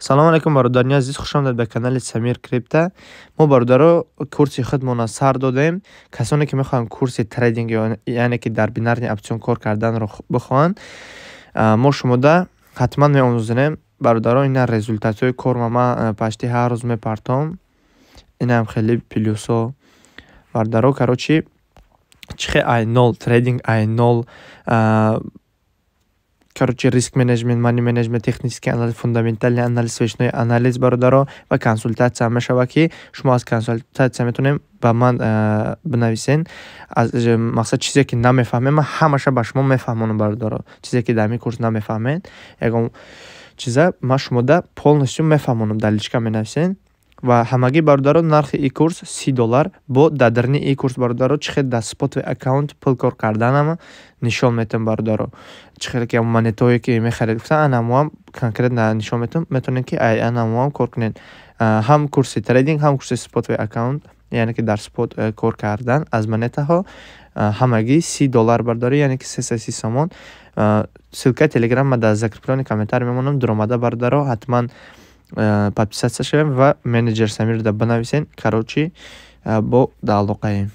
Салому алайкум, бародарони азиз, хушомадед ба канали Самир Крипта. Мо, бародаро, курси худмонро сар додем. Касоне ки мехоҳанд курси трейдинг, яъне ки дар бинарный опцион кор карданро бихоҳанд, мо шумода ҳатман меомӯзонем. Бародаро, ина результатҳои корма ман почти ҳар рӯз мепартом. Инам хеле плюсо. Бародаро, короче, чихе ай нол трейдинг, ай нол, короче, риск менеджмент, мани менеджмент, технический анализ, фундаментальный анализ, свечной анализ, бародаро, ва консултатсия мешавад, ки шумо аз консултатсия метавонем ба ман бинависен. Аз мақсад, чизе ки намефаҳмем, ман ҳамаша ба шумо мефаҳмонам, бародаро. Чизе ки дар ин курс намефаҳмед, ягон чиза ман шумода полностью мефаҳмонам, дар личка менависен. Ва ҳамагӣ, бародаро, нархи и курс 30 доллар. Бо дар дарини и курс, бародаро, чӣ хел дар спотовый аккаунт пул кор карданам нишон метавам, бародаро. Чӣ хеле ки монетое ки мехаред, гуфтан, анамоам конкретно нишон метавам. Метавонед, ки ай анамоам кор кунед. Ҳам курси трейдинг, ҳам курси спотовый аккаунт, яъне ки дар спот кор кардан аз монетаҳо, ҳамагӣ 30 доллар, бародаро, яъне ки 330 сомон. Ссылкаи Телеграм ма дар закреплённый комментарий мемонам. Дуромада, бародаро, ҳатман подписаться шавем ва менеҷер Самирда бинависен. Короче, бо дар алоқаем.